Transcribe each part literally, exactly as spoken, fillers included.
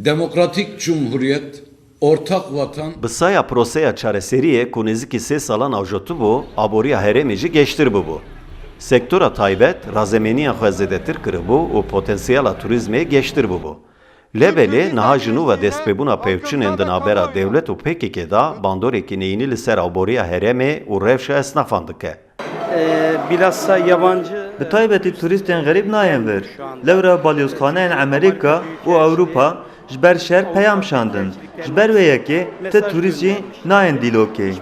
Demokratik Cumhuriyet, ortak vatan. Bi saya proseya çareseriyê ku nêzîkî sê salan avjotibû, aboriya herêmê jî geştir bûbû. Sektora taybet razemeniya xwe zêdetir kiribû û potansiyela turîzmê geştir bûbû. Lê belê niha ji nû ve destpêbûna pevçûnên di navbera dewlet û P K K de bandorekî neyînî li ser aboriya herêmê û rewşa esnafan dike. Ee, bilhassa yabancı Bi taybetî turîstên xerîb nayên vir. Lewra balyozxaneyên Amerîka û Ewropa ji ber şer peyam şandin. Ji ber wê yekê ti turîst jî nayên Dîlokê.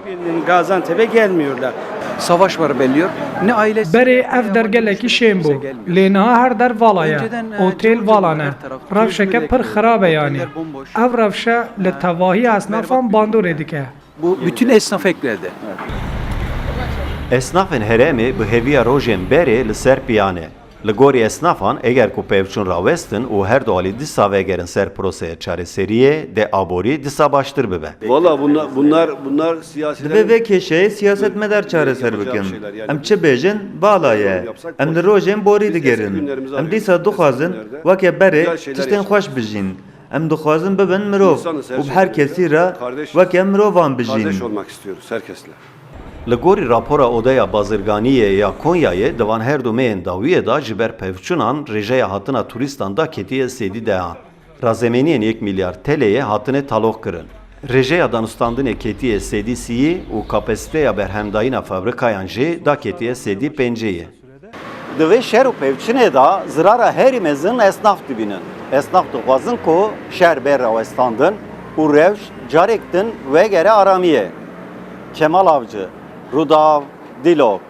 Gaziantep'e gelmiyorlar. Savaş var belliyor. Ne aile Berê ev der gelekî şên bû. Lê niha her der vala ye. Otêl vala ne. Rewşeke pir xirab e yanî. Ev rewşe li tevahiya esnafan bandorê dike. Bu bütün esnaf eklerde. Esnafên herêmê bi hêviya rojên berê li ser piyan e. Li gorî esnafan, eger ku pevçûn rawestin û her du alî dîsa vegerin ser proseya çareseriyê, dê aborî dîsa baştir bibe. Valla bunlar, bunlar, bunlar siyasilerin Divê vê kêşeyê siyasetmedar çareser bikin. Em çi bêjin, vala ye. Em li rojên borî digerin. Em dîsa dixwazin weke berê tiştên xweş bijîn. Em dixwazin bibin mirov û bi her kesî re weke mirovan bijîn. Kardeş olmak istiyoruz herkesle. Li gorî rapora Odeya Bazirganiyê ya Konyayê, di van her du meyên dawiyê de ji ber pevçûnan rêjeya hatina turîstan daketiye sêdî dehan. Razemeniyên yek milyar T L'yê hatine taloq kirin. Rêjeya danûstandinê ketiye sêdî sîyî û kapasiteya berhemdayîna fabrikayan jî daketiye sêdî pêncî. Di vê şer û pevçûnê de zirara herî mezin esnaf dibînin. Esnaf dixwazin ku şer bê rawestandin û rewş carek din vegere aramiyê. Kemal Avcı, Rûdaw, Dîlok.